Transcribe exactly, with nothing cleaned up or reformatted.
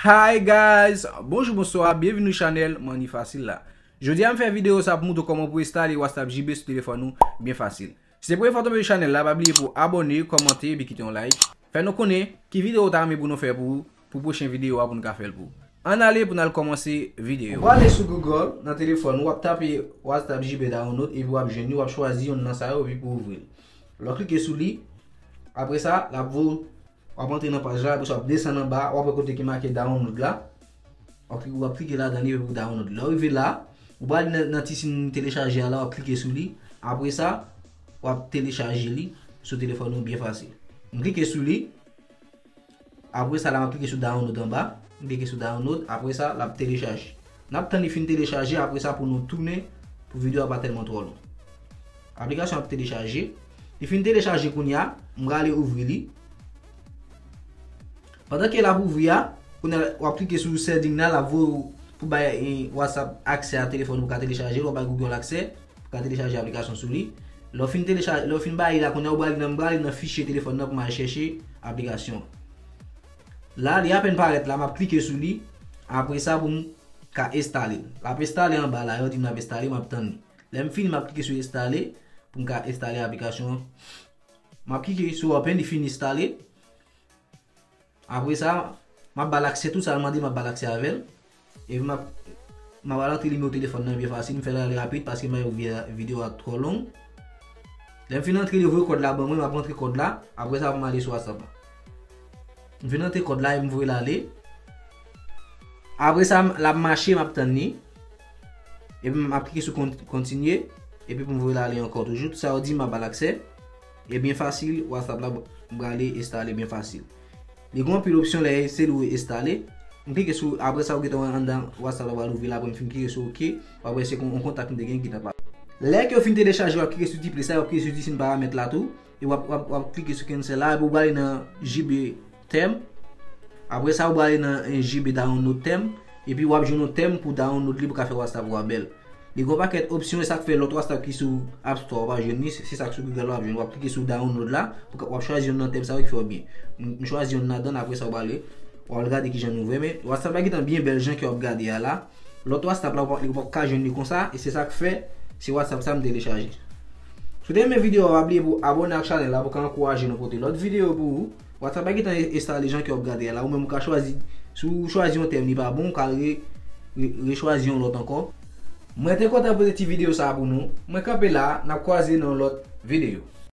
Hi guys, bonjou, bonswa, byenvini sou chanèl Money Facile la. Jodi a m fè videyo sa pou moutre w kòman pou enstale WhatsApp J B sou telefòn ou byen fasil. Si se premye fwa w tonbe sou chanèl la, pa bliye pou abòne, kòmante epi kite yon like. Fè nou konnen ki videyo w ta renmen pou nou fè pou ou, pou pwochen videyo a pou nou ka fè l pou ou. Ann ale pou n al kòmanse videyo. Ou prale sou Google nan telefòn ou, w ap tape WhatsApp J B download epi w ap jwenn li, w ap chwazi yonn nan sa yo epi pou ouvri l. Lè w klike sou li, apre sa, l ap voye w ap antre nan paj la, apre sa w ap desann anba, w ap wè kote ki make download la. W ap, w ap klike ladan li epi pou download. Lè w rive la, ou prale nan, nan ti siy telechaje a la, w ap klike sou li. Apre sa, w ap telechaje li sou telefòn ou byen fasil. M klike sou li. Apre sa, la m ap klike sou download anba. M klike sou download. Apre sa, l ap telechaje. N ap tann li fin telechaje, apre sa pou nou tounen pou videyo a pa tèlman twò long. Aplikasyon ap telechaje. Li fin telechaje kounye a, m prale ouvri li. Pandan ke l ap ouvri a, kounye a w ap klike sou setting nan, l ap voye w pou bay, eh, WhatsApp aksè a telefòn ou pou ka telechaje l, w ap bay Google aksè pou ka telechaje aplikasyon sou li. Lè w fin telechaje, lè w fin ba li la, kounye a ou prale nan, m prale nan fichye telefòn nan pou m al chèche aplikasyon an. La, li apèn parèt la, m ap klike sou li. Apre sa, pou m ka enstale l. L ap enstale anba la, yo di m l ap enstale, m ap tann li. Lè m fini, m ap klike sou enstale pou m ka enstale aplikasyon an. M ap klike sou open, li fin enstale. Apre sa, m ap ba l aksè, tou sa l mande m ap ba l aksè avè l. Epi m ap, m ap al antre nimewo telefòn nan byen fasil, m fè l ale rapid paske m pa vle videyo a twò long. Lè m fin antre, li voye kòd la ban mwen, m ap rantre kòd la, apre sa pou m ale sou WhatsApp la. M fin rantre kòd la e m voye l ale. Apre sa, l ap mache, m ap tann li. Epi m ap klike sou kon-, kontinye. Epi pou m voye l ale ankò toujou. Tout sa yo di m ap ba l aksè. E byen fasil, WhatsApp la, m prale enstale byen fasil. Li gen anpil opsyon lè se li ou enstale. M klike sou, apre sa ou gentan wè anndan WhatsApp la pral ouvri la, apre m fin klike sou oke, w ap wè se kon, yon kontak m te gen ki t ap. Lè ke w fin telechaje, w ap klike sou ti plis la, w ap klike sou ti siy paramèt la tou, e w ap, w ap, w ap klike sou cancel la, epi w prale nan J B term. Apre sa, ou prale nan, eh, J B download term, epi w ap jwenn yon term pou download li pou ka fè WhatsApp ou a bèl. Li gen yon pakèt opsyon, e sa k fè lòt WhatsApp ki sou App Store ou pa jwenn li, se, se sa k sou Google la w ap jwenn. W ap klike sou download la, pou ka, w ap chwazi yonn nan term sa yo ki fè w byen. M, m chwazi yonn ladan, apre sa w prale, w al gade kijan nou ouvè, men WhatsApp la gentan byen bèl jan ke w ap gade a la. Lòt WhatsApp la, ou pa, ou p ap ka jwenn li konsa, e se sa k fè se WhatsApp sa m telechaje. Si w te renmen videyo a, pa bliye pou abòne ak chanèl la pou ka ankouraje nou pote lòt videyo pou ou. WhatsApp la gentan enstale jan ke w ap gade a la. Ou menm ou ka chwazi, si w chwazi yon tèm li pa bon, ou ka re, re, rechwazi yon lòt ankò. Mwen te kontan pote ti videyo sa a pou nou. Mwen kanpe la, n ap kwaze nan yon lòt videyo.